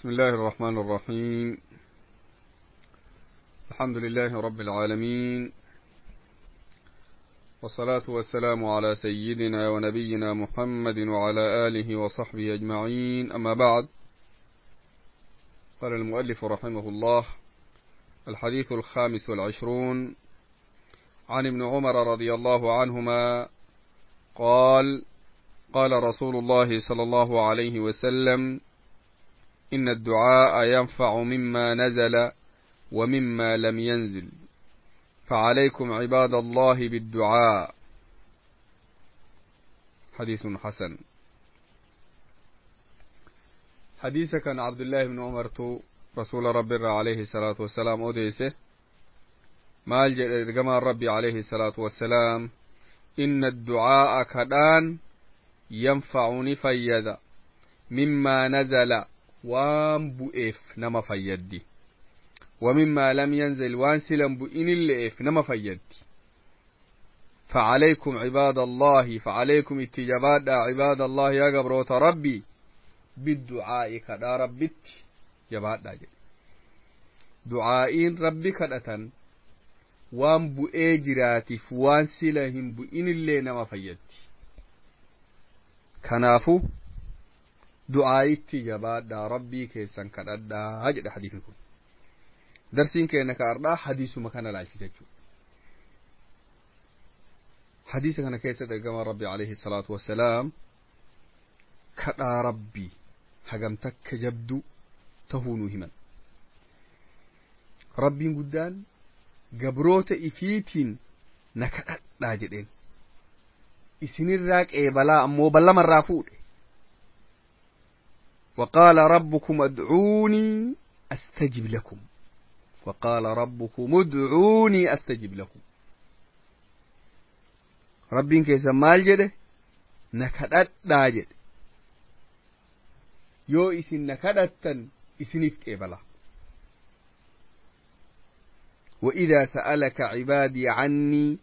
بسم الله الرحمن الرحيم. الحمد لله رب العالمين، والصلاة والسلام على سيدنا ونبينا محمد وعلى آله وصحبه أجمعين، أما بعد. قال المؤلف رحمه الله: الحديث 25 عن ابن عمر رضي الله عنهما قال: قال رسول الله صلى الله عليه وسلم: إن الدعاء ينفع مما نزل ومما لم ينزل، فعليكم عباد الله بالدعاء. حديث حسن. حديث كان عبد الله بن عمر تو رسول ربي عليه الصلاة والسلام أوديسه maal jedhe ergamaan rabbi عليه الصلاة والسلام: إن الدعاء kadhaan ينفع ni fayyada، مما نزل waan bu'eef nama fayyaddi، ومما لم ينزل waan sila hin bu'inille'eef nama fayyaddi. فعليكم عباد الله، فعليكم itti jabaadhaa، عباد الله yaa gabroota rabbii، بالدعاء kadhaa rabbitti jabaadhaa jedhe. Du'aa'iin rabbi kadhatan waan bu'ee jiraatiif waan sila hin bu'inillee nama fayyaddi. Kanaafu du'aa'itti jabaadhaa, rabbii keessan kadhadhaa jedhe. Hadiisni kun, darsiin keenya ka ardhaa hadiisuma kana laalchise jechuudha. Hadiisa kana keessatti ergamaan rabbi عليه الصلاة والسلام kadhaa rabbii hagam takka jabdu tahuu nu himan. Rabbiin guddaan gabroota ifiitiin na kadhadhaa jedheen, isinirraa qeebalaa ammoo ballamarraa fuudhe. وقال ربكم ادعوني أستجب لكم، وقال ربكم ادعوني أستجب لكم. Rabbiin keessan maal jedhe? Na kadhadhaa jedhe. Yoo isin na kadhattan isiniif qeebala. وإذا سألك عبادي عني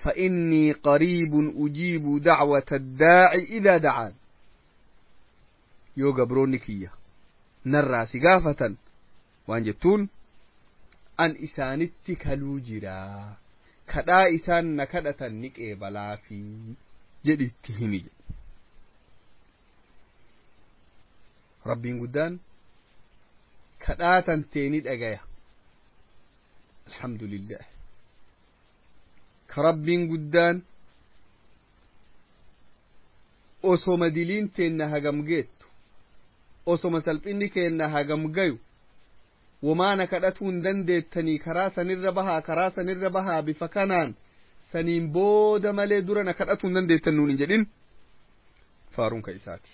فإني قريب أجيب دعوة الداعي إذا دعان. Yoo gabroonni kiyya narraa si gaafatan waan jettuun, an isaanitti kaluu jiraa, kadhaa isaan na kadhatan ni qeebalaafi jedhitti himi jedhe. Rabbiin guddaan kadhaa tantee ni dhagaya. Alhamdulillah ka rabbiin guddaan osoma diliin teenna hagam geettu, osoma salphinni keenna hagam gayu, womaana kadhatuu hin dandeettanii, karaa sanirra bahaa, karaa sanirra bahaa, bifa kanaan saniin booda malee dura na kadhatuu hin dandeettan nuun hin jedhin. Faaruun ka isaati.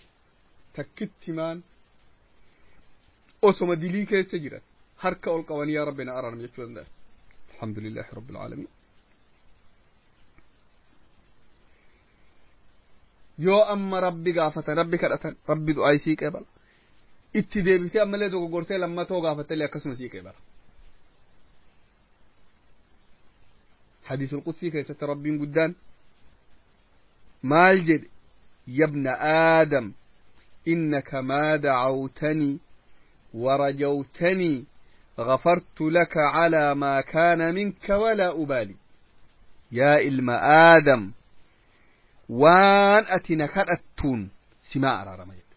Takkitti maan osoma dilii keessa jiran harka ol qabanii yaa rabbi na araaram jechuu danda'an. الحمد لله رب العالمين. Yoo amma rabbi gaafatan, rabbi kadhatan, rabbi du'aa isii qeebala. Itti deebisee ammallee dogoggortee lammatoo gaafattellee akkasuma sii qeebala. حديث القدسي keessatti rabbiin guddaan maal jedhe? يا ابن آدم إنك ما دعوتني ورجوتني غفرت لك على ما كان منك ولا أبالي. Yaa ilma aadam, waan ati na kadhattuun simaa araarama jedhe.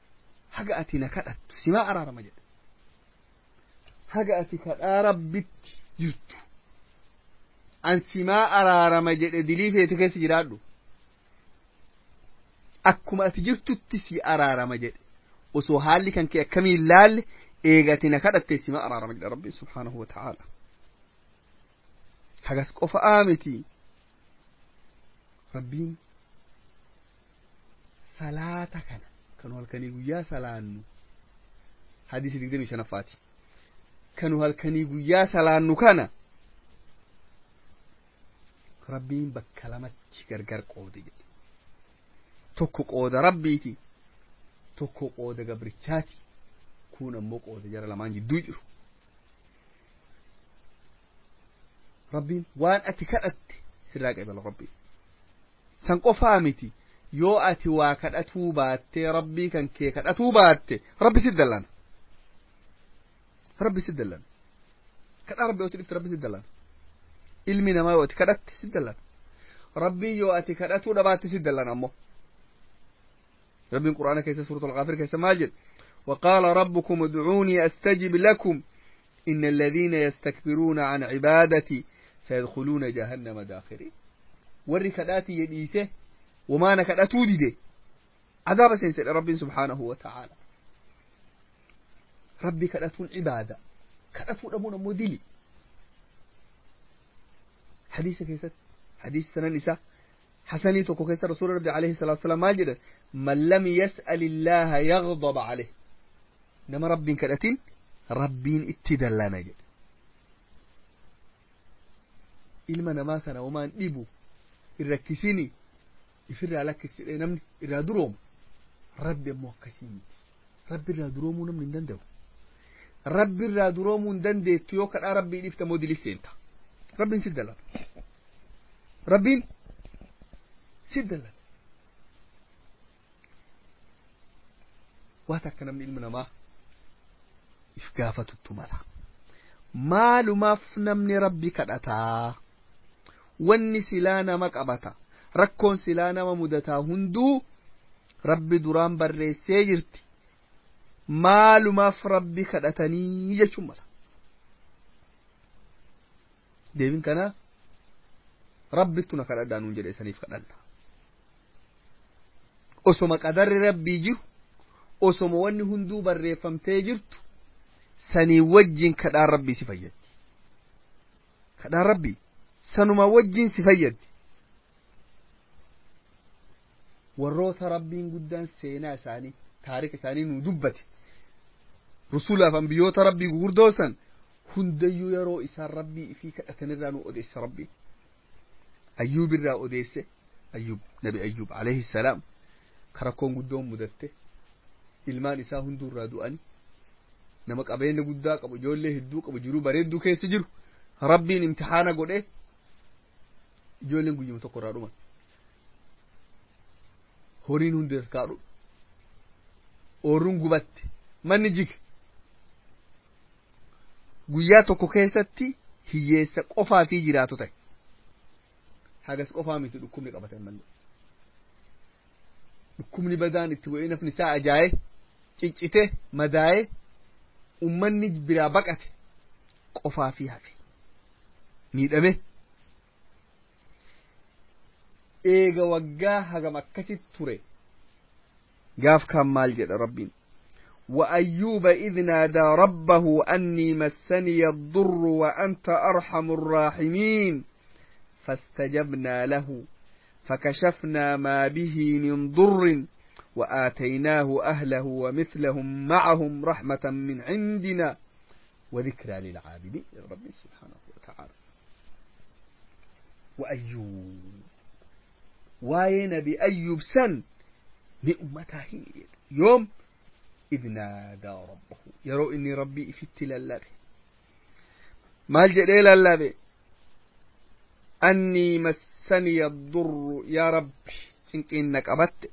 Haga ati na kadhattu simaa araarama jedhe. Haga ati kadhaa rabbitti jirtu an simaa araarama jedhe. Dilii feete keessa jiraadhu, akkuma ati jirtutti si araarama jedhe. Osoo haalli kan kee akkamiin laalle, eega ati na kadhatte simaa araarama jedhe rabbiin سبحانه وتعالى. Hagas qofa'aa miti, rabbiin salaata kana kanu halkanii guyyaa salaannu, hadiisi 25ffaati, kanu halkanii guyyaa salaannu kana rabbiin bakka lamatti gargar qoode jedhe. Tokko qooda rabbiiti, tokko qooda gabrichaati. Kun ammoo qooda jara lamaan jidduu jiru. Rabbiin waan ati kadhatte sirraa qeebala. Rabbiin san qofaa miti, yoo ati waa kadhatuu baattee, rabbii kan kee kadhatuu baatte, rabbi si dallana. Rabbi si dallan. Kadhaa Rabbi yoo dhifte Rabbi si dallan. Ilmi namaa yoo ati kadhatte si dallan. Rabbiin yoo ati kadhatuu dhabaatte si dallan ammoo. Rabbiin Qur'aana keessa suuratul Ghaafir keessa maal jedhe? وقال ربكم ادعوني أستجب لكم إن الذين يستكبرون عن عبادتي سيدخلون جهنم داخرين. وري كداتي يديسه وما أنا كداتو دي عذاب سينسل رب سبحانه وتعالى. ربي كداتون عبادة كداتون أبونا مدلي. حديث كيست حديث سنة نساء حسني توكو كيس رسول ربي عليه الصلاة والسلام ما جد من لم يسأل الله يغضب عليه. نما ربي كداتين ربين اتدلانا جد ilma namaa kana homaan dhibu irrakkisini ifirraa lakkissidhe namni irraa duroomu. Rabbi ammoo akkasii miti. Rabbi irraa duroomuu namni hin danda'u. Rabbi irraa duroomuu hin dandeettu yoo kadhaa rabbii dhiifte immoo dilis seenta. Rabbiin si dallan. Rabbiin si dallan. Waa takka namni ilma namaa if gaafatuttu mala. Maalumaaf namni rabbi kadhataa? Wanni silaa nama qabata, rakkoon silaa nama mudataa hunduu rabbi duraan barreessee jirti. Maalumaaf rabbi kadhatanii jechuun mala. Deebiin kana rabbittu na kadhadhaa nuun jedhe saniif kadhanna. Osoma qadarri rabbii jiru, osoma wanni hunduu barreeffamtee jirtu, sanii wajjin kadhaan rabbii si fayyaddi. Kadhaan rabbii sanuma wajjin si fayyaddi. Warroota rabbiin guddaan seenaa isaanii taarika isaanii nu dubbate rusulaaf ambiyyoota rabbii gurguddoo san hundayyuu yeroo isaan rabbii ifii kadhatanirraa nu odeesse rabbiin. Ayyuub irraa odeesse. Ayyuub nabi Ayyuub alayhi salaam karakkoon guddoon mudatte ilmaan isaa hunduurraa du'ani nama qabeenya guddaa qabu ijoollee hedduu qabu jiruu bareedduu keessa jiru rabbiin imtixaana godhe ijoolleen guyyuma tokko irraa dhuman horiin hundi harkaa dhume oorruun gubatte manni jige guyyaa tokko keessatti hiyyeessa qofaa fi jiraatu ta'e hagas qofaa miti dhukkubni qabate malee dhukkubni badaan itti bu'ee nafni isaa ajaa'e ciccite madaa'e ummanni biraa baqate qofaa fi hafe miidhame eega waggaa hagam akkasit ture gaaf kaan maal jedha rabbiin وأيوب إذ نادى ربه أني مسني الضر وأنت أرحم الراحمين فاستجبنا له فكشفنا ما به من ضر وآتيناه أهله ومثلهم معهم رحمة من عندنا وذكرى للعابدين. رب سبحانه وتعالى. وأيوب وين بأيوب سن لأمته يوم إذ نادى ربه يرو إني ربي في التلالبي ما الجليل اللبي أني مسني الضر يا ربي إنك أبت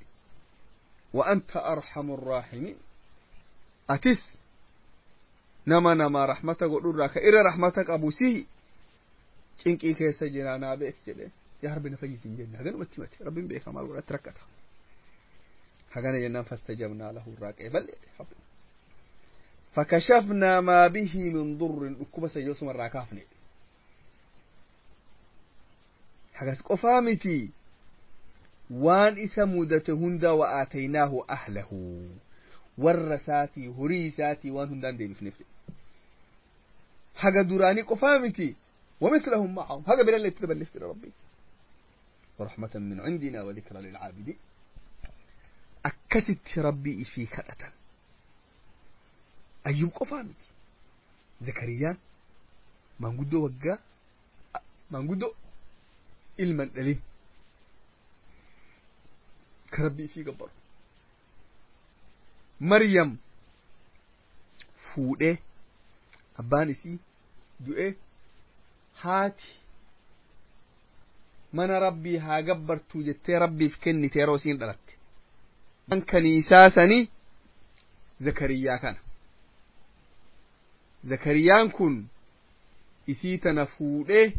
وأنت أرحم الراحمين أتس نما نما رحمتك قدرك إلى رحمتك أبو سي إنك كيس جرانا بيك جلي يا ربي نفيس جنة هذا متمت ربي بيك ما ولا تركتها حقنا جنان فاستجبنا له الراكع بل فكشفنا ما به من ضر أكبس يوسم الراكافني حقس قفامتي وان إسمودة هندا وآتيناه أهله والرساتي هريساتي وان هندان دي بفنفتي حق دوراني قفامتي ومثلهم معهم حق بلا اللي تتبلفت ربي ورحمة من عندنا وذكرى للعابدين. أكست ربي في كأة أيوب قفامتي زكريا ما نقدو وقا ما نقدو ilman dhalin ka rabbii fi gabbaru Maryam fuudhee abbaan isii du'ee haati mana rabbii haa gabbartuu jettee rabbiif kennite yeroo isiin dhalatte kan kaniisaa sanii Zakariyaa kana Zakariyaan kun isii tana fuudhee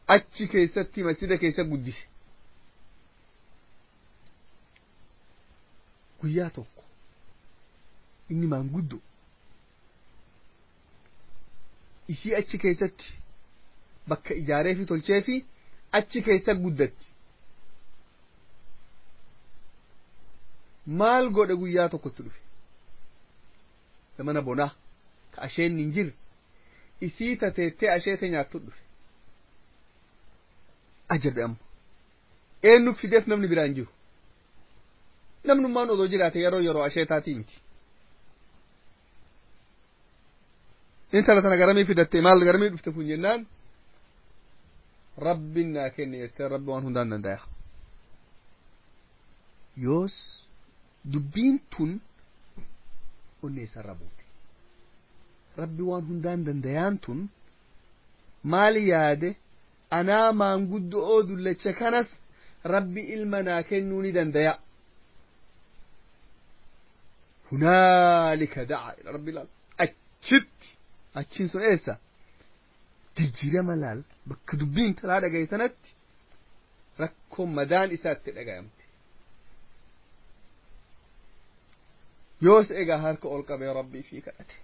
achi keessatti masjida keessa guddise. Guyyaa tokko inni maanguddo isii achi keessatti bakka ijaaree fi tolchee fi achi keessa guddatti. Maal godhe guyyaa tokkotti dhufe zamana bonaa ka asheen hin jirre isii tateettee asheete nyaattu dhufe. Ajabe amma eenyu fideef namni biraa hin jiru. Namnummaan odoo jiraate yeroo yeroo asheetaatii miti. Intala tana garamii fidatte maal garamii dhufte kun jennaan rabbiin naa kenne jettee rabbi waan hundaan dandaya. Yoos dubbiin tun onnee isarra buute. Rabbi waan hundaan dandayaan tun maal yaade anaa maanguddoo dullacha kanas rabbi ilma naa kennuu ni dandaya. Hunaalika da'a ila rabbi laal achitti achiin sun eessa jijjiirama laal bakka dubbiin talaa dhagaye sanatti rakkoo madaan isaatti dhagayamte. Yoos egaa harka ol qabee rabbii fi kadhate.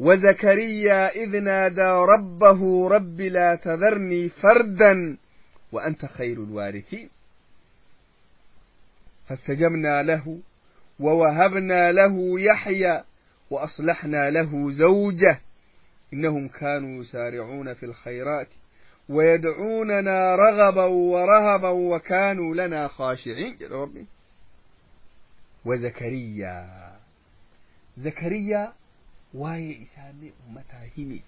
وزكريا إذ نادى ربه رب لا تذرني فردا وأنت خير الوارثين فاستجبنا له ووهبنا له يحيى وأصلحنا له زوجه إنهم كانوا يسارعون في الخيرات ويدعوننا رغبا ورهبا وكانوا لنا خاشعين. ربي وزكريا زكريا waa'ee isaanii ummataa himi.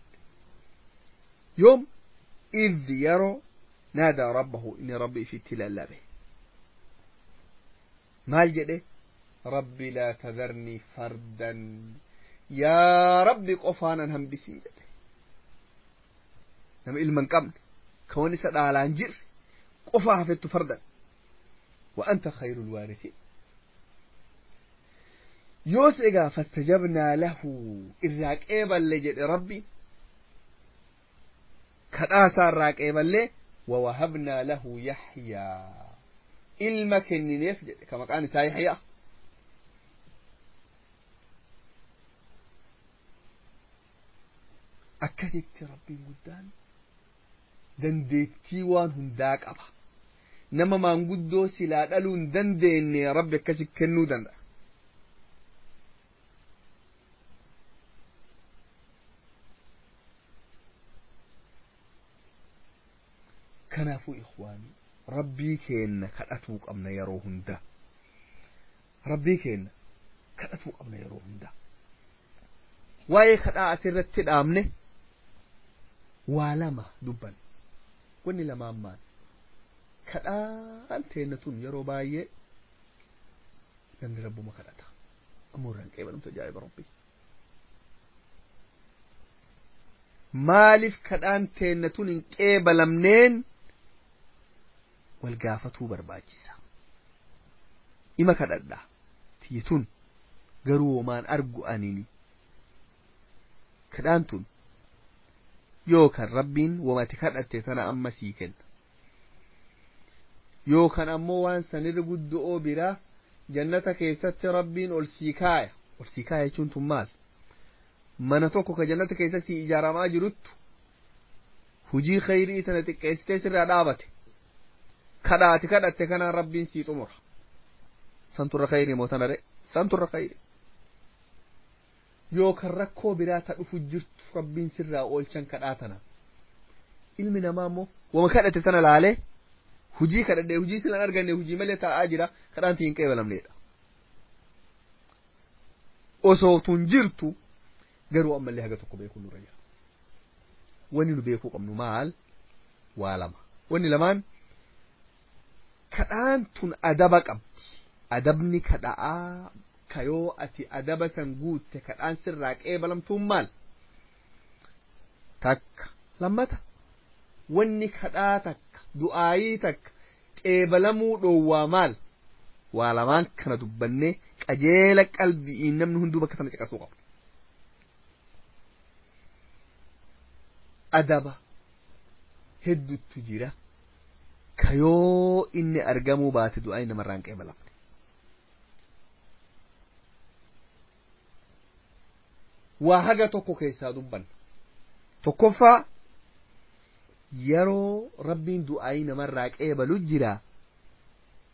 Yoom idh yeroo naadaa rabbahu inni rabbi ifitti lallabe. Maal jedhe? Rabbi laa tadarnii fardan yaa rabbi qofaanan hambisin jedhe. Nama ilma hin qabne ka wani isa dhaalaan jirre qofaa hafettu fardan. Wa anta khayru lwaaritiin. Yoos egaa fastajabnaa lahu irraa qeeballe jedhe rabbi kadhaasaa irraa qeeballe wawahabnaa lahu yaxyaa ilma kennineef jedhe ka maqaan isaa yaxyaa. Akkasitti rabbiin guddaan dandeettii waan hundaa qaba. Nama maanguddoo silaa dhaluu hin dandeenye rabbi akkasi kennuu danda'a. Kanaafuu ikhwaanii rabbii keenna kadhatuu qabna yeroo hunda. Rabbii keenna kadhatuu qabna yeroo hunda. Waa'ee kadhaa asirratti dhaabne waa lama dubban. Wanni lamaan maal? Kadhaan teenna tun yeroo baay'ee namni rabbuma kadhata. Ammoo irraan qeebalamtu ajaa'iba rabbii. Maaliif kadhaan teenna tun hin qeebalamneen wal gaafatuu barbaachisa. Ima kadhadhaa tiyya tun garuu homaan argu anini. Kadhaan tun yookaan rabbiin wamati kadhatte tana amma sii kenna. Yookaan ammoo waan sanirra guddo'oo biraa jannata keessatti rabbiin ol sii kaaya. Ol sii kaaya jechuun tun maal? Mana tokko ka jannata keessa sii ijaaramaa jiruttu hujii khayrii tana xiqqeessitee sirraa dhaabate. Kadhaati kadhatte kanaan rabbiin sii xumura. Santurra khayrii moo tana re? Santurra khayrii. Yookaan rakkoo biraa ta dhufu jirtu rabbiin sirraa oolchan kadhaa tana. Ilmi namaa immoo wama kadhate tana laalee hujii kadhadhee hujii silaan arganne hujii malee taa'aa jira kadhaan hin qeebalamneedha. Osoo tun jirtu garuu ammallee haga tokko beekuu nurra jira. Wanni nu beekuu qabnu maal? Waa lama. Wanni lamaan kadhaan tun adaba qabdi. Adabni kadha'aa ka yoo ati adaba san guutte kadhaan sirraa qeebalamtuun maal? Takka. Lammata. Wanni kadhaa takka du'aayii takka qeebalamuu dhoowwaa maal? Waa lamaan kana dubbannee Qajeela qalbi'iin namni hunduu bakka tana caqasuu qaba. Adaba hedduutu jira ka yoo inni argamuu baate du'aa namarraa hin qeebalamne. Waa haga tokko keessaa dubbanna. Tokkoffaa, yeroo rabbiin du'aayii namarraa qeebalu jira,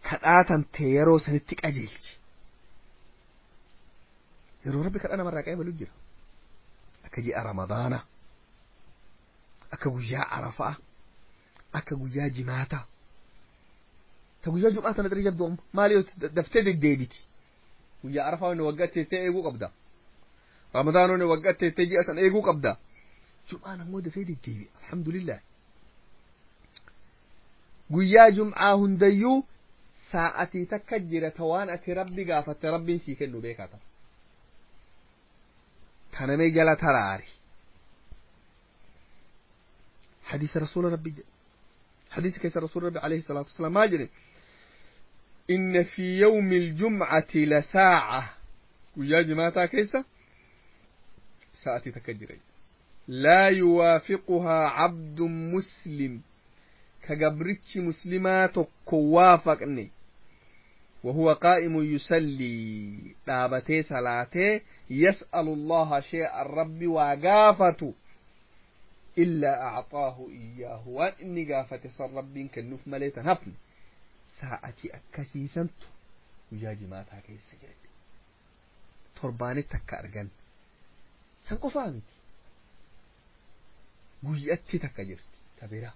kadhaa tantee yeroo sanitti qajeelchi. Yeroo rabbi kadhaa namarraa qeebalu jira, akka ji'a Ramadaana, akka guyyaa Arafaa, akka guyyaa Jimaataa. Ta guyyaa Jum'aa tana xirri jabdu amma maali yoo daftee deddeebiti. Guyyaa Arafaa inni waggaa teessee eeguu qabda, Ramadaanonni waggaa teessee ji'a san eeguu qabda. Jum'aan ammoo dafee deddeebi'a, alhamdulillah. Guyyaa Jum'aa hundayyuu sa'atii takka jira ta waan ati rabbi gaafatte rabbiin sii kennu beekaa. Tana tanamee jala taraari. حديث رسول ربي، حديث كيس رسول ربي عليه الصلاة والسلام ما جري: إن في يوم الجمعة لساعة، ويا جماعة كيسة ساعة تكجري، لا يوافقها عبد مسلم، كجبرتش مسلمات كوافقني، وهو قائم يصلي، دابتي صلاته، يسأل الله شيئا، الرب وقافته، إلا أعطاه إياه. وإني قافت صار ربي كنوف مليتا هفن ساعتي أكسي سنتو ويا جماعتها كيس سجرد ترباني تكا أرجل سنقو فهمتي guyyatti takka jirti ta biraa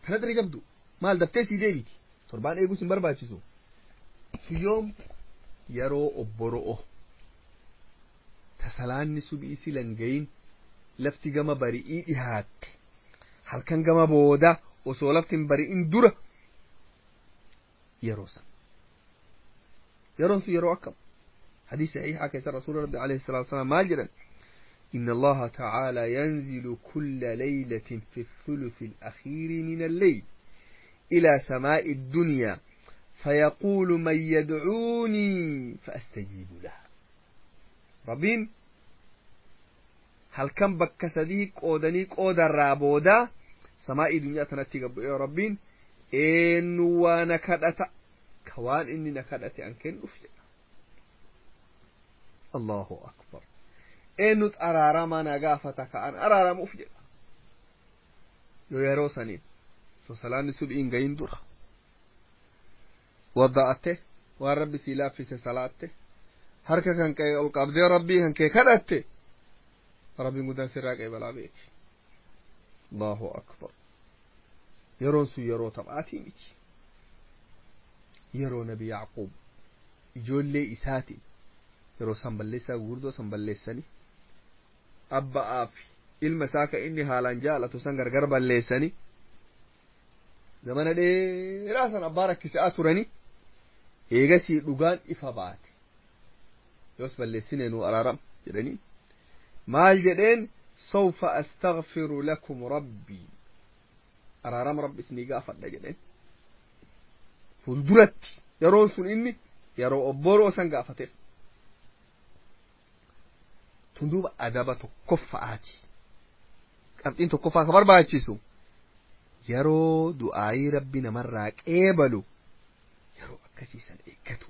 kana dare jabdu maal daftee sii deebiti, torbaan eegus hin barbaachisu. Yoom? Yeroo obboro'o ta salaanni subii silan gayin, lafti gama bari'ii dhihaatte, halkan gama booda osoo lafti hin bari'in dura. Yeroo san, yeroon sun yeroo akkam? حديث صحيح كيس رسول ربي عليه الصلاة والسلام maal jedhan? إن الله تعالى ينزل كل ليلة في الثلث الأخير من الليل إلى سماء الدنيا فيقول: من يدعوني فأستجيب له. Rabbiin halkan bakka sadii qoodanii qoodarraa booda samaa'ii dunyaa tanatti gabbu'ee, rabbiin eenyu waa na kadhata ka waan inni na kadhate an kennuuf jedha. Allahu akbar! Eenyut araaramaa na gaafata ka an araaramuuf jedha. Yoo yeroo saniin so salaanni sub'iin gayin dura wadda'atte, waan rabbi sii laaffise salaatte, harka kan kee ol qabdee rabbii kan kee kadhatte, rabbiin guddaan sirraa qeebalaa beeki. Allahu akbar! Yeroon sun yeroo taphaatii miti. Yeroo nabi Yacquub ijoollee isaatiin yeroo san balleessaa gurguddoo san balleessanii, abba'aa fi ilma isaa ka inni haalaan jaalatu san gargar balleessanii, zamana dheeraa san abbaa rakkisaa turanii, eegasii dhugaan ifa baate, yoos balleessine nu araaram jedhanii, maal jedheen? "سوف أستغفر لكم ربي." Araarama rabbi isinii gaafadha jedheen. Fuulduratti yeroon sun inni yeroo obboroo san gaafateef tun duuba adaba tokkoffaati. Qabxiin tokkoffaa ka barbaachisu, yeroo du'aayii rabbi namarraa qeebalu yeroo akkasiisan eeggatu.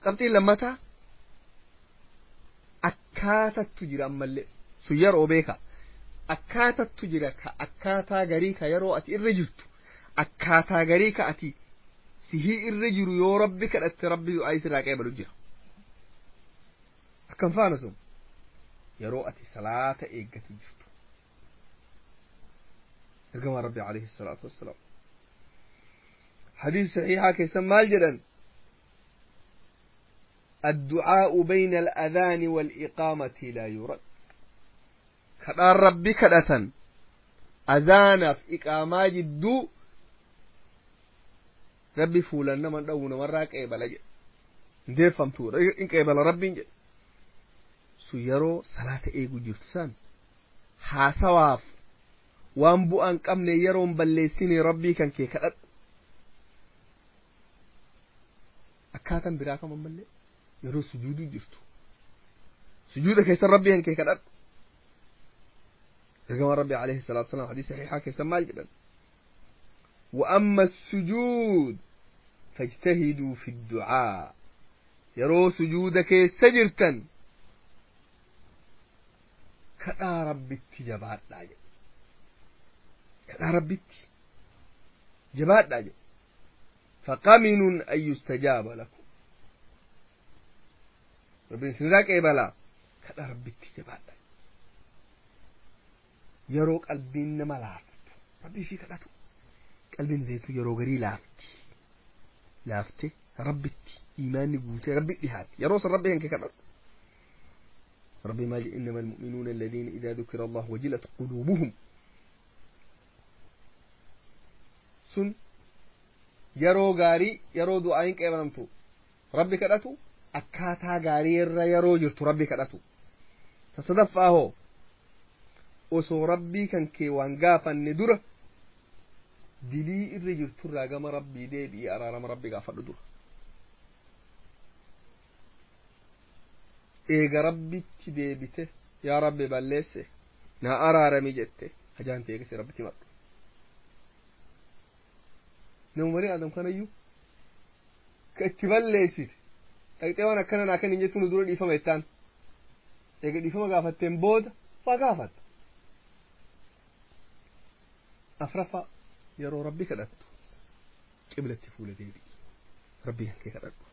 Qabxiin lammataa, akkaatattu jira ammallee. Sun yeroo beeka akkaatattu jira ka akkaataa garii ka yeroo ati irra jirtu, akkaataa garii ka ati sihii irra jiru yoo rabbi kadhatte rabbi du'aa sirraa qeebalu jira. Akkam faana sun? Yeroo ati salaata eeggatu jirtu. Ergamaa rabbi alayhi salaatu wassalaam حديث صحيحة كيسان maal jedhan? الدعاء بين الأذان والإقامة لا يرد. Kadhaan rabbi kadhatan azaanaaf iqaamaa jidduu rabbi fuulan naman dhawwu, namarraa qeebala jedhe. Hindeeffamtu, in qeebala rabbiin jedhe. Sun yeroo salaata eegu jirtu san haasawaaf waan bu'aan qabne yeroon balleessine rabbii kan kee kadhadhu. Akkaataan biraa kam ammallee yeroo sujuuduu jirtu sujuuda keessan rabbii hankee kadhadhu. Ergamaan rabbii alayhi salaatu wasalaam hadiisa saxiixaa keessan maal jedhan? وأما السجود فاجتهدوا في الدعاء. Yeroo sujuuda keessa jirtan kadhaa rabbitti jabaadhaa jedhe, kadhaa rabbitti jabaadhaa jedhe. فقمن أن يستجاب لكم, rabbiin isinirraa qeebalaa, kadhaa rabbitti jabaadhaa. Yeroo qalbiin nama laaftu rabbii fi kadhatu. Qalbiin zeetu yeroo garii laafti, laafte rabbitti iimaanni guutee rabbi dhihaate, yeroo san rabbi kan kee kadhatu. ربي ما إنما المؤمنون الذين إذا ذكر الله وجلت قلوبهم. Sun yeroo gaarii, yeroo du'aayin qeebalamtu rabbi kadhatu, akkaataa gaarii irra yeroo jirtu rabbi kadhatu. Ta sadaffaa hoo, osoo rabbii kan kee waan gaafanne dura dilii irra jirturraa gama rabbii deebi'ee araarama rabbi gaafadhu dura. Eega rabbitti deebite, yaa rabbi balleesse naa araarami jette, hajaan ta'e eegase rabbitti himadhu. Nama bani adam kanayyuu ka itti balleessite dhaqxee waan akkana naa kan hin jettuun dura dhiifama jettaan. Eega dhiifama gaafatteen booda waa gaafatta. Afraffaa, yeroo rabbi kadhattu qiblatti fuula deebi'i, rabbii kan kee kadhadhu.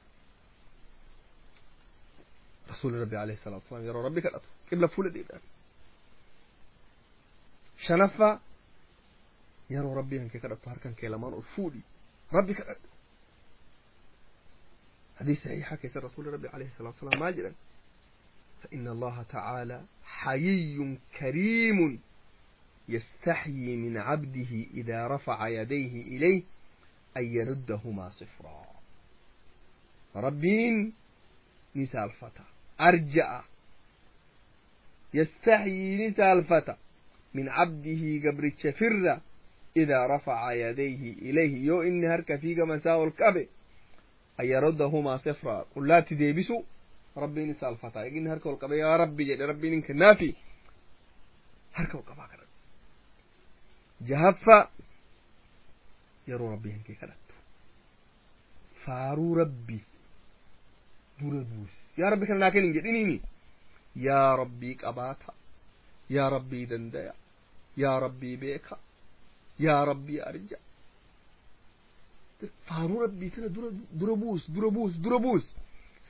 Rasuulli rabbi alayhi salaatu wasalaam yeroo rabbi kadhatu qibla fuula deebi'an. Shanaffaa, yeroo rabbii kan kee kadhattu harkan kee lamaan ol fuudhi rabbi kadhadhu. حديث صحيح كيس رسول ربي عليه الصلاة والسلام ماجرا: فإن الله تعالى حيي كريم يستحيي من عبده إذا رفع يديه إليه أن يردهما صفرا. Rabbiin ni saalfata, arja'a. يستحيي ni saalfata, من عبده gabricha firra, إذا رفع يديه إليه yoo inni harka fiiga masaa ol qabe, أن يردهما صفرا qullaatti deebisu rabbiin saalfata. Inni harka ol qabe yaa rabbi jedhe, rabbiin hin kennaafi. Harka ol qabaa kadhadhu. Jahaffaa, yeroo rabbii kan kee kadhattu faaruu rabbii dura buusi. Yaa rabbi kana naa kenni hin jedhiniini, yaa rabbii qabaata, yaa rabbii dandaya, yaa rabbii beeka, yaa rabbii arja. Faaruu rabbii tana dura dura buus, dura buus, dura buus.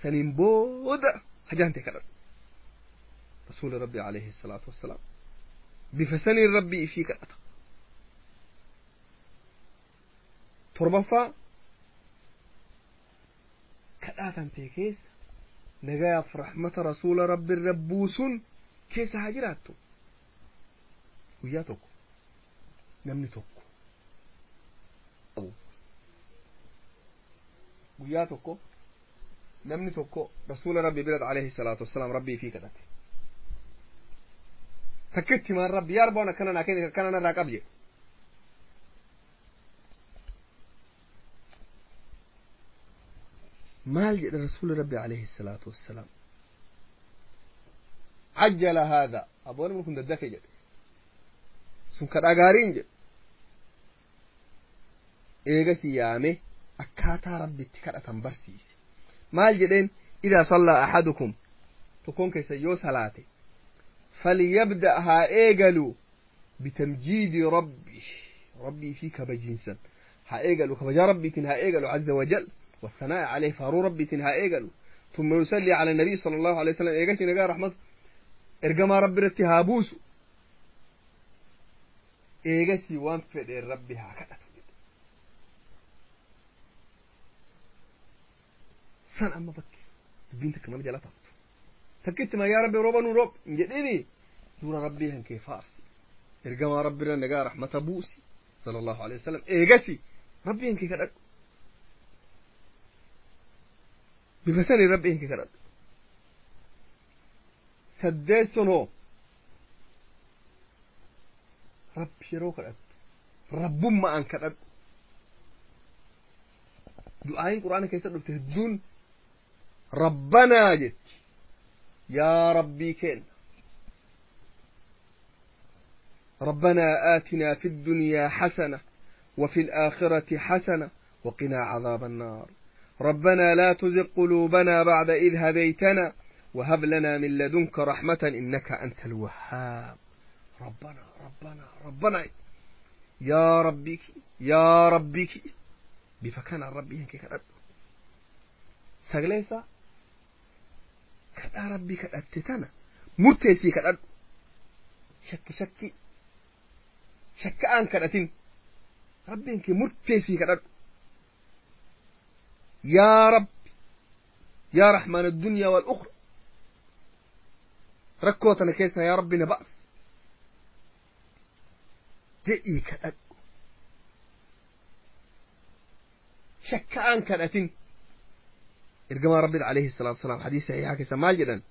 Saniin booda hajaan ta'e kadhadhu. Rasuuli rabbii alayhi salaatu wassalaam bifa saniin rabbii ifii kadhata. Torbaffaa, kadhaa kan ta'e keessa nagayaaf rahmata rasuula rabbi irra buusun keessa haa jiraattu. Guyyaa tokko namni tokko, guyyaa tokko namni tokko rasuula rabbi biratti alayhi salaatu wassalaam rabbii fi kadhate. Takkitti maan rabbi yaa rabbi waan akkana naa kenne, akkana narraa qab jedhe. Maal jedhe rasuuli rabbi alayhi salaatu wassalaam? عجل هذا, aboo namni kun daddafe jedhe, sun kadhaa gaariin jedhe. Eegasi yaame akkaataa rabbitti kadhatan barsiise. Maal jedheen? إذا صلى أحدكم, tokkoon keessa yoo salaate, فليبدأ haa eegalu, بتمجيد ربي, rabbii fi kabajiinsan haa eegalu, kabajaa rabbiitiin haa eegalu, عز وجل, والثناء عليه, faaruu rabbiitiin haa eegalu, ثم يصلي على النبي صلى الله عليه وسلم, eegasi nagaa rahmat ergamaa rabbi irratti haa buusu, eegasii waan fedheen rabbi haa kadhatu. San amma bakki dubbiin takka nama jala taaftu. Takkitti ma yaa rabbi rooba nuu roob hin jedhini, dura rabbii kan kee faarsi, ergamaa rabbi irra nagaa rahmata buusi صلى الله عليه وسلم, eegasi rabbii kan kee kadhadhu. Bifa sanii rabbii kan kee kadhadhu. Saddeesson hoo, rabbi yeroo kadhattu rabbummaan kadhadhu. Du'aayin quraana keessa dhufte hedduun Rabbanaa jetti, yaa Rabbii kenna. ربنا آتنا في الدنيا حسنة وفي الآخرة حسنة وقنا عذاب النار. ربنا لا تزغ قلوبنا بعد إذ هديتنا وهب لنا من لدنك رحمة إنك أنت الوهاب. ربنا ربنا ربنا، يا ربك يا ربك بفكان ربي كرب سجلسة كذا ربي كأتتنا مرتسي كذا شك شك شك أن كرتين ربي إنك مرتسي كذا. يا رب يا رحمن الدنيا والأخرى ركوتنا كيسا يا ربي نبأس جئي كذا شك أن كرتين. إرجما ربي عليه الصلاة والسلام حديث صحيح كيسا مال جدا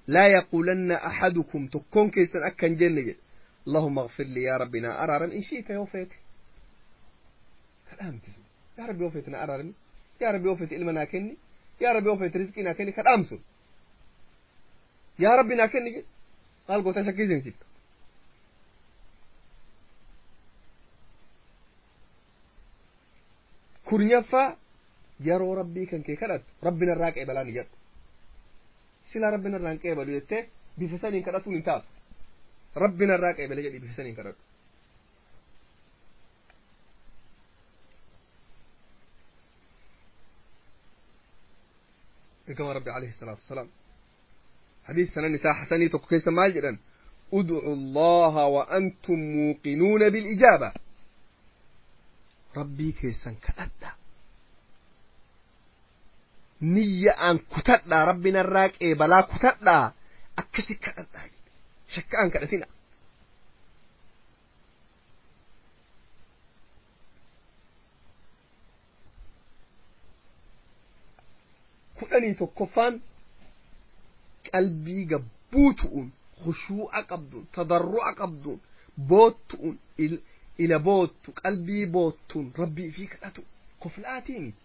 لا يقولن أحدكم تكون كيسا أكن جنة جد اللهم اغفر لي يا ربنا أرارم إن شئت يوفيت كلام تزو يا ربي وفيتنا أرارم يا ربي وفيت إلمنا كني يا ربي وفيت رزقنا كني كلام سو يا ربي ناكني قال قلت شكي زين سبت كورنيفا يرو ربي كان كي كرت ربنا الراك إبلاني جد سلا ربنا الراك إبلو يته بفسانين كرتون انتاف ربنا الراك إبلو جدي بفسانين كرت. كما ربي عليه الصلاة والسلام حديث سنة نساء حسني تقكيس ماجرا ادعوا الله وأنتم موقنون بالإجابة. ربي كيسان كتدا نية أن كتدا ربنا الراك إيه بلا كتدا أكسي كتدا شك أن كتتنا. kudhanii tokkoffaan qalbii gabbuutu'uun khushuu'a qabduun tadarru'a qabduun boottu'uun ila boottu qalbii boottuun rabbii fi kadhatu koflaatii miti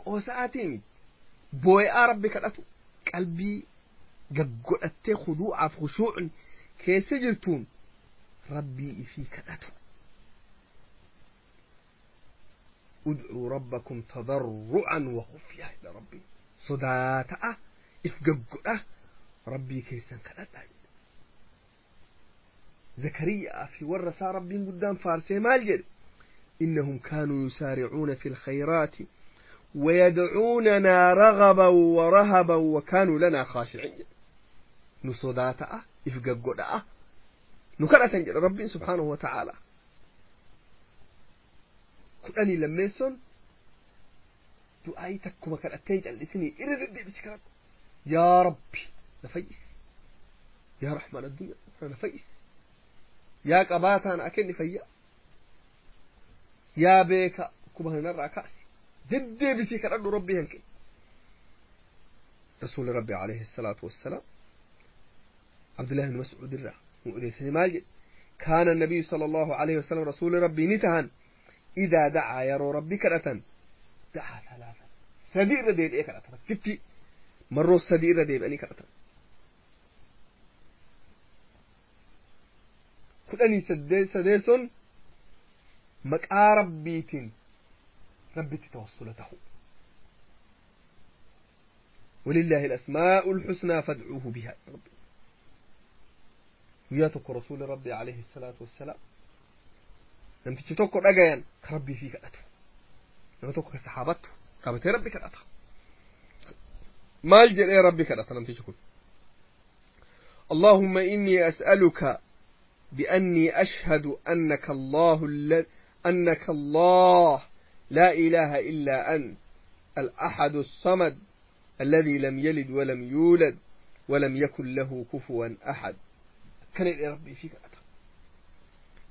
qoosa'aatii miti boo'aa rabbi kadhatu qalbii gaggodhattee khuduu'aaf khushuu'ni keessa jirtuun rabbii ifii kadhatu. ادعوا ربكم تضرعا وخفية إلى ربي صداتة إفققه ربي كيسان كذا. زكريا في ورثة ربي قدام فارسي مالجر إنهم كانوا يسارعون في الخيرات ويدعوننا رغبا ورهبا وكانوا لنا خاشعين. نصداتة إفققه نكرة ربي سبحانه وتعالى. kudhanii lammeessoon du'aayii takkuma kadhatteen callisinii irra deddeebisi kadhadhu yaa rabbi na fayyisi yaa raxmaan addunyaa na fayyisi yaa qabaataa na kenni fayyaa yaa beeka dhukkuba kanarraa kaasi deddeebisii kadhadhu rabbii hanqe. rasuuli rabbi alayhi salaatu wassalaam Abdullahi ibn Mas'uud irraa nu odeessanii maal jedhe kaana nabiyyu sallallahu alayhi wasallam rasuuli rabbii ni tahan إذا دعا يرو ربي كرة دعا ثلاثة سدير ديب إيه كرة كتي مرو سدير ديب أني كرة كل أني سديسون مكا ربيتين ربي تتوصلته ولله الأسماء الحسنى فادعوه بها ربي. وياتك رسول ربي عليه الصلاة والسلام namtichi tokko dhagayan ka rabbii fi kadhatu nama tokko ka saxaabattu qabatee rabbi kadhata maal jedhee rabbi kadhata namtichi kun اللهم إني أسألك بأني أشهد أنك الله أنك الله لا إله إلا أنت الأحد الصمد الذي لم يلد ولم يولد ولم يكن له كفوا أحد. كان ربي فيك أتى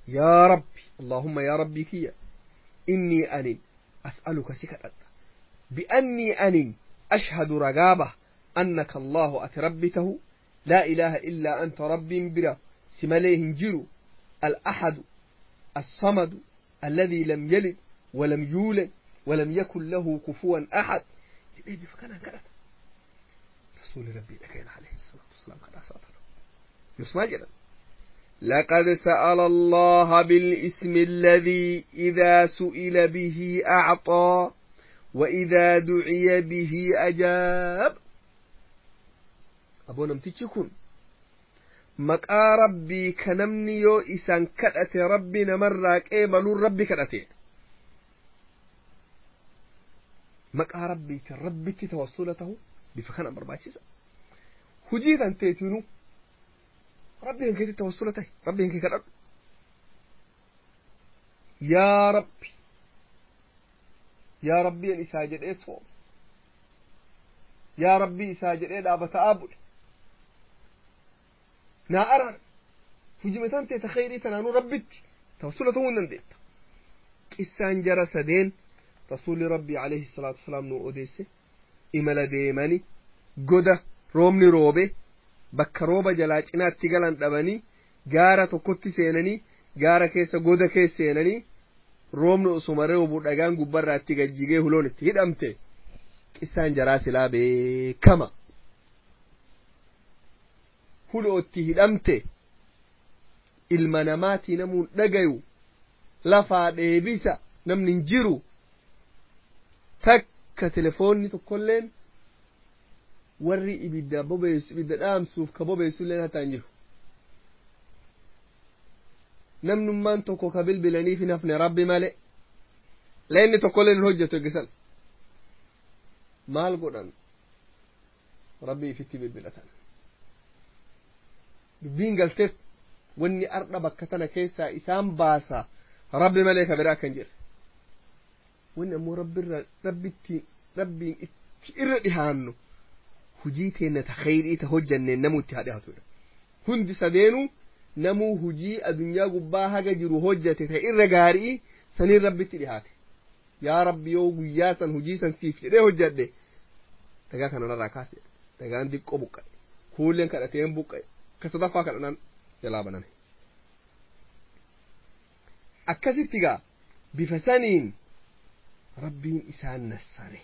يا ربي اللهم يا ربي كيا إني أني أسألك سكت بأني أني أشهد رقابة أنك الله أتربته لا إله إلا أنت ربي برا سمليه جرو الأحد الصمد الذي لم يلد ولم يولد ولم يكن له كفوا أحد. jedhee bifa kanaan kadhata. Rasuulli Rabbii dhaga'een alayhi salaatu wasalaam kadhaa isaa tana. Yoos maal jedhan? لقد سأل الله بالاسم الذي إذا سئل به أعطى وإذا دعي به أجاب. أبو نمتيجي كن maqaa rabbii ka namni yoo isaan kadhate rabbi namarraa qeebaluun rabbi kadhate maqaa rabbiitiin rabbitti tawassula tahu bifa kana barbaachisa. Hujii tan teetinu rabbi kan keetti tawassula tahi, rabbi kan kee kadhadhu, yaa rabbi, yaa rabbiin isaa jedhee sooma, yaa rabbii isaa jedhee dhaabata'aa bule naa arar hujimatan teeta khayrii tanaanuu rabbitti tawassula ta'uu hin dandeetta. Qissaan jara sadeen rasuulli rabbii alayhi salaatu wasalaam nuu odeesse imala deemani goda roobni roobe bakka rooba jalaa cinaatti galan dhabanii gaara tokkotti seenanii gaara keessa goda keessa seenanii roobni osuma roobu dhagaan gubbarraa itti gajjigee huloon itti hidhamte. Qissaan jaraa silaa beekama. Hulootti hidhamte ilma namaatii namuun dhagayu lafaa dheebisa namni hin jiru takka telefoonni tokkolleen warri ibidda bobeessu ibidda dhaamsuuf ka bobeessulleen hataa hin jiru. Namnummaan tokko ka bilbilaniif hin hafne rabbi male leenni tokkolleen hin hojjetu eeggisan maal godhan rabbi ifitti bilbilatan. Dubbiin galteef wanni ardha bakka tana keessaa isaan baasa rabbi malee ka biraa kan jirre wanni ammoo rabbirra rabbittiin rabbiin itti irra dhihaannu hujii teenna ta khayrii ta hojjanneen namuu itti haa dhihaatudha. Hundi sadeenuu namuu hujii adunyaa gubbaa haga jiru hojjate ta irra gaarii saniin rabbitti dhihaate. Yaa rabbi yoo guyyaa san hujii san siif jedhee hojjadhe dhagaa kana narraa kaase, dhagaan diqqoo buqqa'e, kuulleen kadhateen buqqa'e, ka sadaffaa kadhanaan jalaa baname. Akkasitti gaa bifa saniin rabbiin isaan nassare.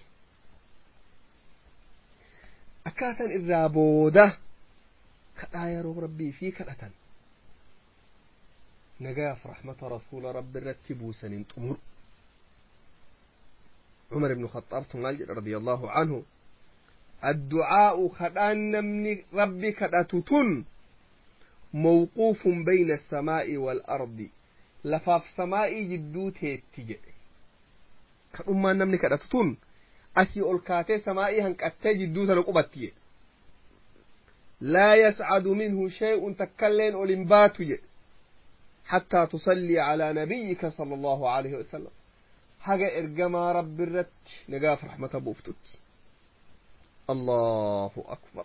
Akkaataan irraa booda kadhaa yeroo rabbii fi kadhatan nagayaaf rahmata rasuula rabbi irratti buusaniin xumuru. عمر بن الخطاب رضي الله عنه الدعاء كدان نمني ربي كداتتن موقوف بين السماء والأرض لفاف سماء جدو تيتي كأما نمني كداتتن أسي أولكاتي سماء هنكاتي جدو تنقبتي لا يسعد منه شيء تكلين أولمباتي حتى تصلي على نبيك صلى الله عليه وسلم haga ergamaa rabbi irratti nagaaf rahmata buuftutti. Allahu akbar.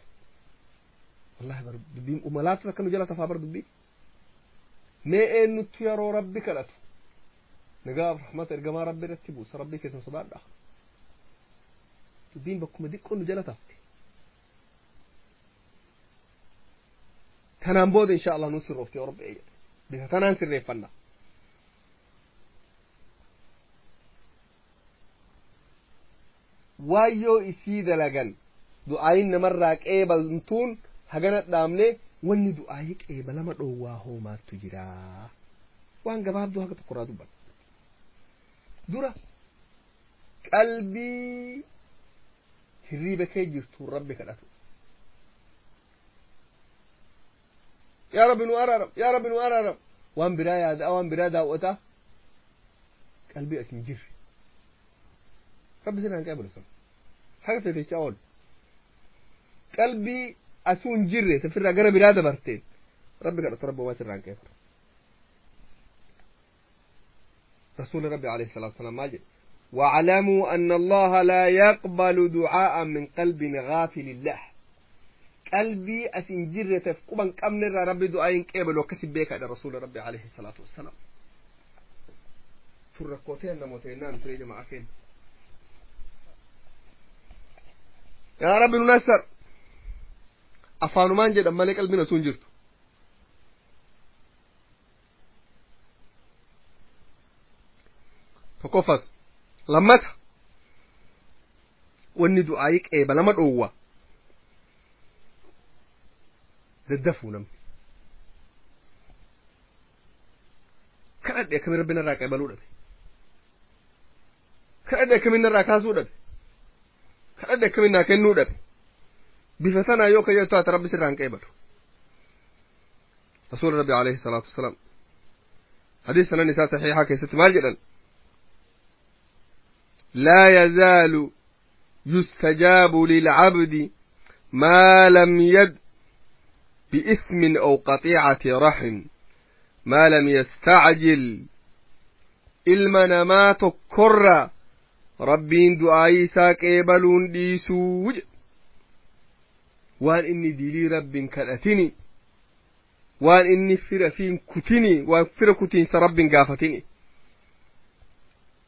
Wallahi bar dubbiin umalaatu akka nu jala tafaa bar dubbii. Mee eenyutti yeroo rabbi kadhatu nagaaf rahmata ergamaa rabbi irratti buusa rabbii keessan sodaadha. Dubbiin bakkuma xiqqoo nu jala tafte. Tanaan booda insha Allah nu sirroofte yoo rabbi eeyya. Bifa tanaan sirreeffanna. Waayyoo isii dalagan du'aayin namarraa qeebaltuun hagana dhaamne wanni du'aayii qeebalama dhoowwaa hoo maaltu jira? Waan gabaabduu haga tokkorraa dubbadha. Dura qalbii hirriiba kee jirtuun rabbi kadhatu. Yaa rabbi nu araaram, yaa rabbi nu araaram, waan biraa yaada'a, waan biraa daawwata, qalbii as hin jirre rabbi sirraan qeebalu sun haga feetechaa oolu qalbii asuu hin jirre tafirraa gara biraa dabarteen rabbi kadhatu rabbi waan sirraan qeebalu. رسول ربي عليه الصلاة والسلام ماجد واعلموا أن الله لا يقبل دعاء من قلب غافل له. قلبي أسن جرة قبن كم نرى ربي دعاء قبل وكسب بك على رسول ربي عليه الصلاة والسلام. تركوتين نموتين نتريد معكين يا رب ننصر أفانو مانجد أما لك قلبنا سنجرتو tokkoffas. Lammata Wanni du'aayii qeebalama dhoowwa daddafuu namni kadhadhe akkamin rabbi narraa qeebaluu dhabe, kadhadhe akkamin narraa kaasuu dhabe, kadhadhe akkamin naa kennuu dhabe. Bifa tanaa yoo kayyadu taate rabbi sirraa hin qeebalu. Rasuula rabbi alayhi salaatu wasalaam hadiis sanan isaa saxiixaa keessatti maal jedhan? Laa yazaalu يستجاب للعبد ما لم يد بإثم أو قطيعة رحم ما لم يستعجل. Ilma namaa tokkorra rabbiin du'aayii isaa qeebaluun dhiisuu jedhe waan inni dilii rabbiin kadhatini, waan inni fira fiin kutini, waan fira kutiinsa rabbiin gaafatini.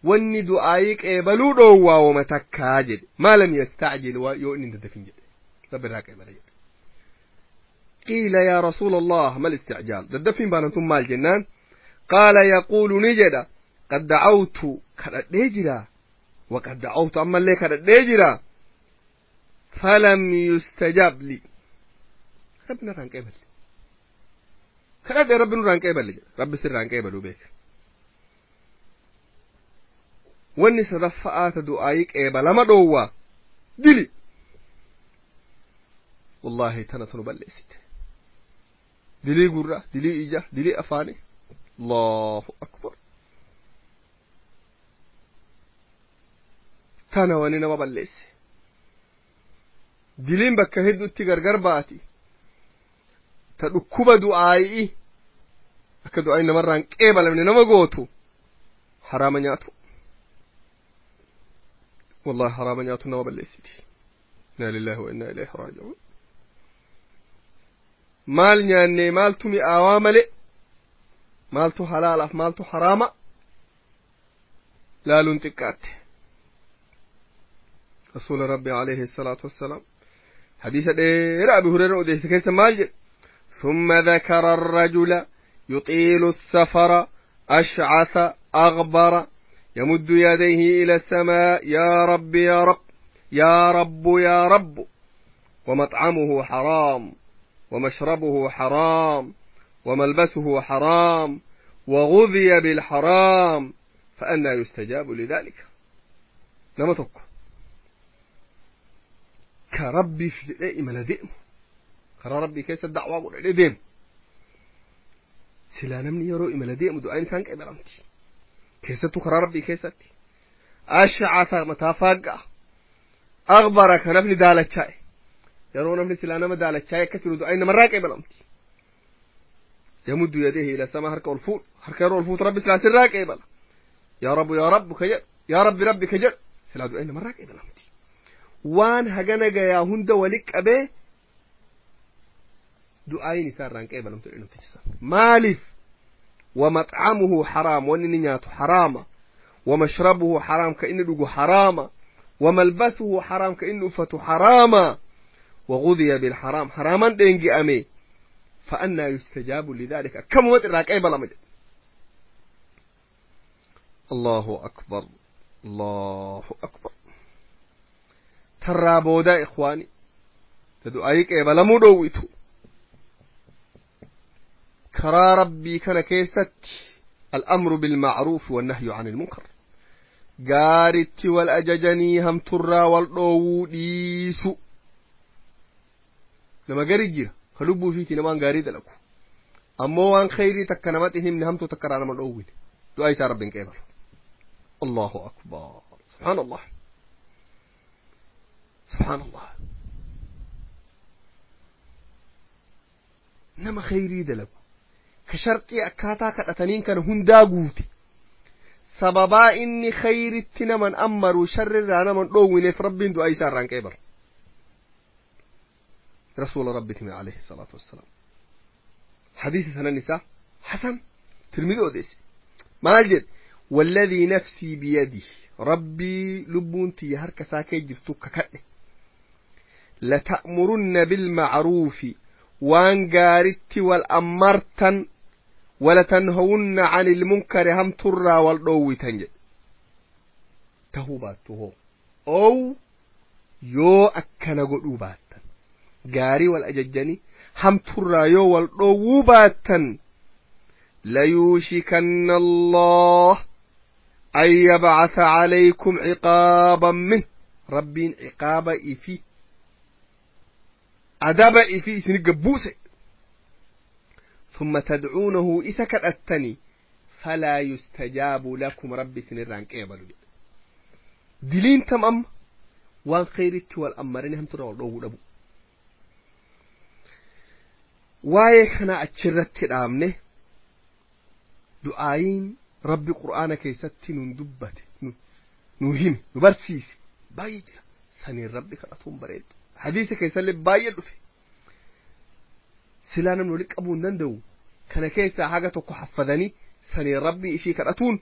Wanni du'aayii qeebaluu dhoowwaa wama takkaa jedhe, maa lam yastacjil, yoo inni hin daddafin jedhe rabbi irraa qeebala jedhe. Qiila yaa rasuula allah, mal isticjaal? Daddaffiin baanantun maal jennaan, qaala yaquulu, ni jedha, qad dacawtu, kadhadhee jira, waqad dacawtu, ammallee kadhadhee jira, falam yustajab li, rabbi narraa hin qeeballe, kadhadhe rabbi nurraa hin qeeballe jedha. Rabbi sirraa hin qeebaluu beeka. Wanni sadaffa'aa ta du'aayii qeebalama dhoowwaa dili. Wallaahi tana tanu balleessite, dilii gurra, dilii ija, dilii afaani. Allahu akbar, tana wani nama balleesse. Diliin bakka hedduutti gargar baati. Ta dhukkuba du'aayii akka du'aayi namarraa hin qeebalamne nama gootu haraama nyaatu. Wallahi haraama nyaatu nama balleessiti. Inna lillahi wa inna ilayhi raaji'uun. Maal nyaanne? Maaltu mi'aawaa male? Maaltu halaalaaf maaltu haraama laaluun xiqqaatte. Rasuula rabbi alayhi salaatu wassalaam hadiisa dheeraa Abi Hureyra odeesse keessa maal jedhe? ثم ذكر الرجل يطيل السفر أشعث أغبر يمد يديه إلى السماء يا رب يا رب يا رب يا رب، ومطعمه حرام ومشربه حرام وملبسه حرام وغذي بالحرام، فأنى يستجاب لذلك؟ Nama tokko ka rabbiif jedhee imala deemu, karaa rabbii keessa da'waa godhadhee deemu. Silaa namni yeroo imala deemu du'aan isaan qeebalamti, keessattuu karaa rabbii keessatti. Ashcasa, mataa faagga'a, agbara, ka nafni daalachaa'e. Yeroo namni silaa nama daalachaa'e akkas jiru du'aan namarraa qeebalamti. Yamuddu yadeehi ila sama, harka ol fuudhu. Harka yeroo ol fuutu rabbi silaa sirraa qeebala. Yaa rabbu yaa rabbu ka jedhu, yaa rabbi rabbi ka jedhu, silaa du'aan namarraa qeebalamti. Waan hagana gayaa hunda wali qabee du'aayin isaa irraan qeebalamtu jedhe namtichisa. Maaliif? ومطعمه حرام، وإني نياته حرامة، ومشربه حرام، كإنه دقو حرامة، وملبسه حرام، كإنه فتو حراما، وغذي بالحرام، حراما دينجي أمي، فأنى يستجاب لذلك؟ كم وتراك أي بلا مجد. الله أكبر، الله أكبر. ترى بودا إخواني تدعيك أي بلا مدويتو كرا ربي كان كيست الأمر بالمعروف والنهي عن المنكر، gaaritti wal ajajanii hamturraa wal dhoowwuu dhiisu. Nama gari jira ka lubbuu fiiti namaan gaarii dalagu, ammoo waan khayrii takka namatti hin himne, hamtuu takka irraa nama dhoowwine, du'aa isaa rabbiin qeebalu. Allahu akbar, subhaan allah, subhaan allah. Nama khayrii dalagu ka sharxii akkaataa kadhataniin kana hundaa guute, sababaa inni khayritti naman ammaru sharrirraa naman dhoowwineef rabbiin du'aa isaa irraan qeebalu. Rasuula rabbitime alayhi salaatu wassalaam. Hadiisa sanan isaa hasan, Tirmidhi odeesse. Maal jedhe? والذي نفسي بيده، ربي لبون تي هركا ساكي جرتو ككده، لتأمرن بالمعروف، وان قارت والأمرتن، ولتنهون عن المنكر، هم ترى والضوي تنجد تهوبات تهو أو Yoo akkana godhuu baattan, gaarii wal ajajjanii hamturraa yoo wal dhoowwuu baattan, layuushikanna Allah an yabcatha calaykum ciqaaban min, rabbiin ciqaaba ifi adaba ifi isini gabbuuse. ثم تدعونه إسا كدتني فلا يستجاب لكم، ربي سنران قبلوا. دلين تمام وان خيرت والأمرين هم ترى الله دبو. Waa'ee kana achirratti dhaabne. Du'aayiin rabbi qur'aana keessatti nun dubbate, nu hime, nu barsiise baay'ee jira. Saniin rabbi kadhatuun bareedu. Hadiisa keessallee baay'ee dhufe. Silaa namni walitti qabuu hin danda'u. Kana keessaa haga tokko haffadanii saniin rabbii ishii kadhatuun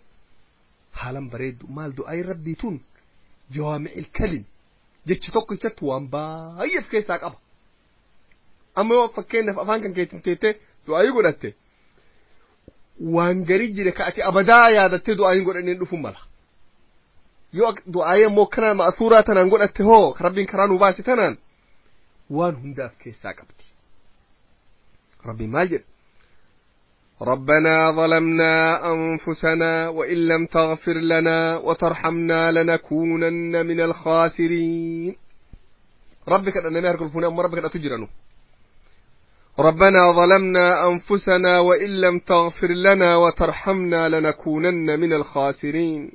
haalan bareeddu. Maal, du'aayiin rabbii tun jawaami'il kalim, jechi tokko ichatti waan baay'ee of keessaa qaba. Amma yoo fakkeenyaaf afaan kan keetiin teettee du'aayii godhatte, waan garii jire ka ati abadaa yaadattee du'aayiin godhanneen dhufu mala. Yoo du'aayii ammoo kana ma'asuuraa tanaan godhatte hoo, ka rabbiin karaa nu baase tanaan, waan hundaaf keessaa qabdi. Rabbiin maal jedhe? ربنا ظلمنا أنفسنا وإن لم تغفر لنا وترحمنا لنكونن من الخاسرين. ربك أن نمهر كل أم ربك أتجرنه. ربنا ظلمنا أنفسنا وإن لم تغفر لنا وترحمنا لنكونن من الخاسرين.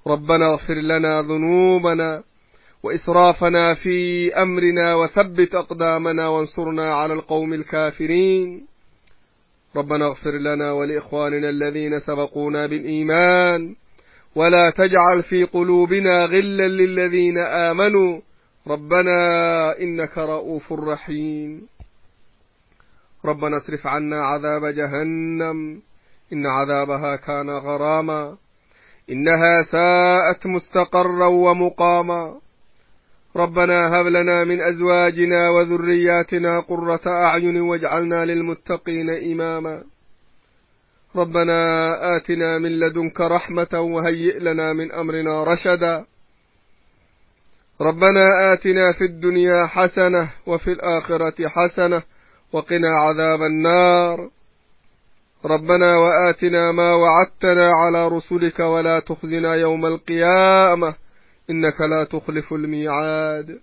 ربنا اغفر لنا ذنوبنا وإسرافنا في أمرنا وثبت أقدامنا وانصرنا على القوم الكافرين. ربنا اغفر لنا ولإخواننا الذين سبقونا بالإيمان ولا تجعل في قلوبنا غلا للذين آمنوا ربنا إنك رؤوف رحيم. ربنا اصرف عنا عذاب جهنم إن عذابها كان غراما إنها ساءت مستقرا ومقاما. ربنا هب لنا من أزواجنا وذرياتنا قرة أعين واجعلنا للمتقين إماما. ربنا آتنا من لدنك رحمة وهيئ لنا من أمرنا رشدا. ربنا آتنا في الدنيا حسنة وفي الآخرة حسنة وقنا عذاب النار. ربنا وآتنا ما وعدتنا على رسلك ولا تخزنا يوم القيامة إنك لا تخلف الميعاد.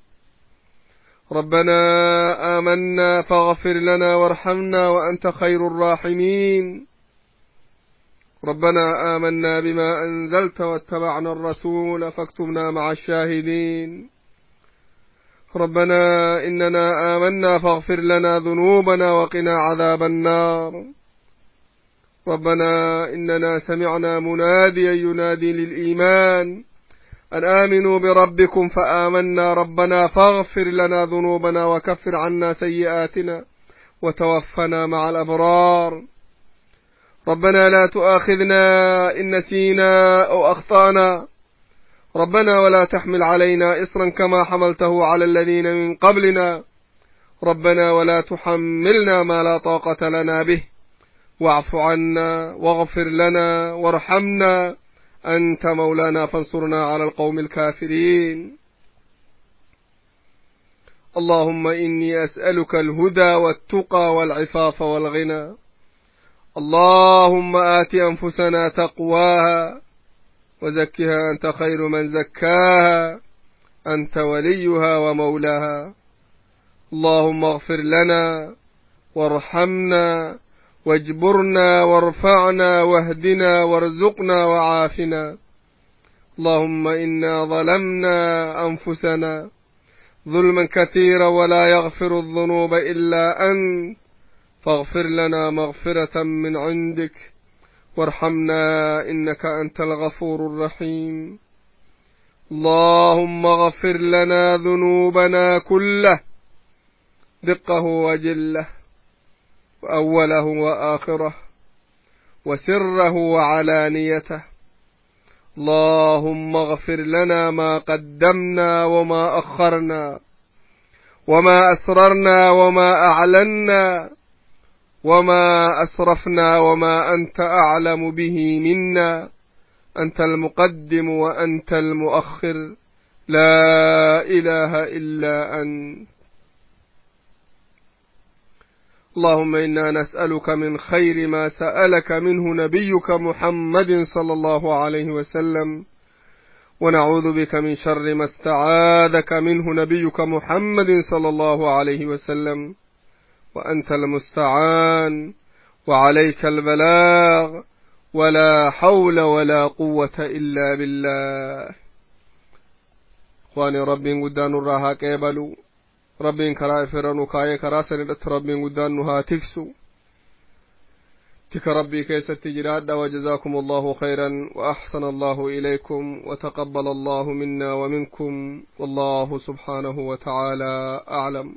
ربنا آمنا فاغفر لنا وارحمنا وأنت خير الراحمين. ربنا آمنا بما أنزلت واتبعنا الرسول فاكتبنا مع الشاهدين. ربنا إننا آمنا فاغفر لنا ذنوبنا وقنا عذاب النار. ربنا إننا سمعنا مناديا ينادي للإيمان أن آمنوا بربكم فآمنا. ربنا فاغفر لنا ذنوبنا وكفر عنا سيئاتنا وتوفنا مع الأبرار. ربنا لا تؤاخذنا إن نسينا أو أخطأنا. ربنا ولا تحمل علينا إصرا كما حملته على الذين من قبلنا. ربنا ولا تحملنا ما لا طاقة لنا به واعف عنا واغفر لنا وارحمنا أنت مولانا فانصرنا على القوم الكافرين. اللهم إني أسألك الهدى والتقى والعفاف والغنى. اللهم آت أنفسنا تقواها وزكها أنت خير من زكاها أنت وليها ومولاها. اللهم اغفر لنا وارحمنا واجبرنا وارفعنا واهدنا وارزقنا وعافنا. اللهم إنا ظلمنا أنفسنا ظلما كثيرا ولا يغفر الذنوب إلا أنت فاغفر لنا مغفرة من عندك وارحمنا إنك أنت الغفور الرحيم. اللهم اغفر لنا ذنوبنا كله دقه وجله وأوله وآخره وسره وعلانيته. اللهم اغفر لنا ما قدمنا وما أخرنا وما أسررنا وما أعلنا وما أسرفنا وما أنت أعلم به منا. أنت المقدم وأنت المؤخر. لا إله إلا أنت. اللهم إنا نسألك من خير ما سألك منه نبيك محمد صلى الله عليه وسلم، ونعوذ بك من شر ما استعاذك منه نبيك محمد صلى الله عليه وسلم، وأنت المستعان وعليك البلاغ، ولا حول ولا قوة إلا بالله. إخواني ربي قدان الراها قبلوا ربي كرا فرنو كاي كرا سندت ربي قدان نها تكسو تك ربي كيست جراد. وجزاكم الله خيرا وأحسن الله إليكم وتقبل الله منا ومنكم، والله سبحانه وتعالى أعلم.